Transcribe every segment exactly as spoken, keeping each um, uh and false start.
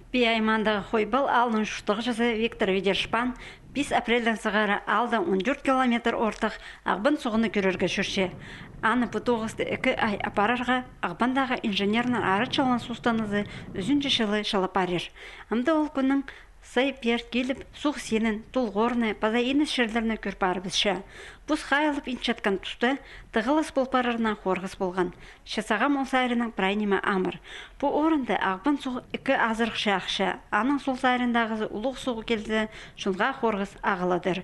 Пии аймаандағы Хойбал аалның чуртағҷызы Виктор Ведершпан пис апрельдең сығара аалдаң он тӧрт километр ортых Ағбан суғны кӧрерге чӧрче. Аны пу тоғысты ікі ай апарарға Ағбандағы инженернің арачыланыс устанозы ӱзінҷі чылы чылап парир. Амды ол кӱннің сай пеер киліп, суғ синін, тулғорны паза иніс чирлерні кӧр парыбысча. Пус хайылып инчеткен туста тығылыс пол парарына хорғыс полған. Че сағам ол саринаң прай ниме амыр. Пу орында Ағбан суғ ікі азырыхча ахча. Аның сол сариндағы улуғ суғ килзе, чонға хорғыс ағыладыр.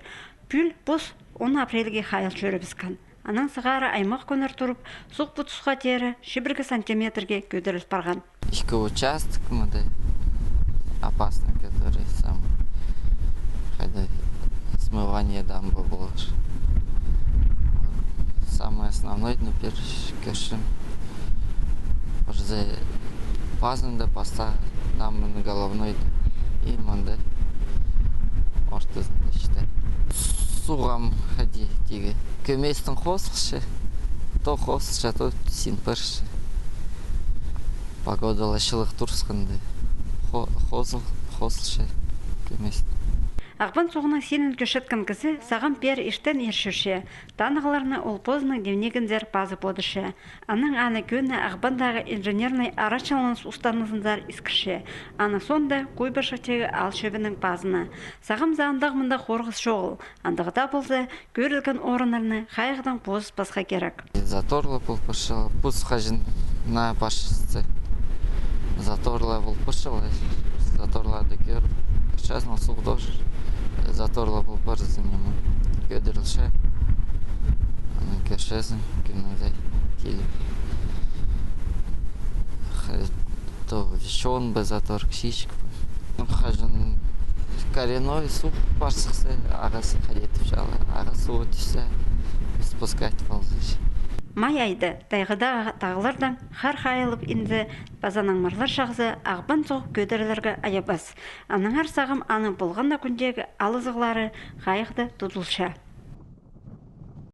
Пӱӱл пус он апрельге хайыл чӧрібіскен. Анаң сығара аймах кӱннер турып, суғ пу тусха теере чибіргі сантиметрге кӧдіріл парған. Ікі участок мында опасный, который сам, хайда смывание дамбы полар. Самый основной, ну, пирче кӧрчем. Уже пазында пастағы дамбаның головной и мында ортызында чіте. Суғ ам хайди тигі. Кӧместең хозылча, то хозылча, то син парча. Погода ла чылығ турысханда хо-, хозыл-, хозылча кӧместең. Ағбан суғның синін кӧрчеткен кізі сағам пеер иртен ир чӧрче. Танығларны ол позының дневнигінзер пазып одырча. Анаң аны кӧні Ағбандағы инженернай арачыланыс устанозынзар искірче. Анаң соонда Куйбышевтегі аал чӧбінің пазына. Сағам за андағ-мындағ хорғыс чоғыл. Андағ даа полза, кӧрілген орыннарны хайығдаң позыбысха кирек. Заторлар пол парчалар, пус хаҷан наа парчаза. Заторлар пол парчалар, заторларны кӧр. Чазын суғ даа заторлар пол парза, ниме, кӧдірілче. Аны кӧрчезің, кӱннің дее киліп. Ха-, то чоон ба затор, кічіҷек ба. Хаҷан коренной суғ пар сыхса, ағазы хайди тіпчелер, ағазы суғ тӱссе, спускать полза. Май айда тайғадағы тағлардаң хар хайылып инзе, паза наңмарлар чағза, Ағбан суғ кӧдірілерге айабас. Аннаңар сағам аның полған на кӱндегі алызығлары хайығда тудылча.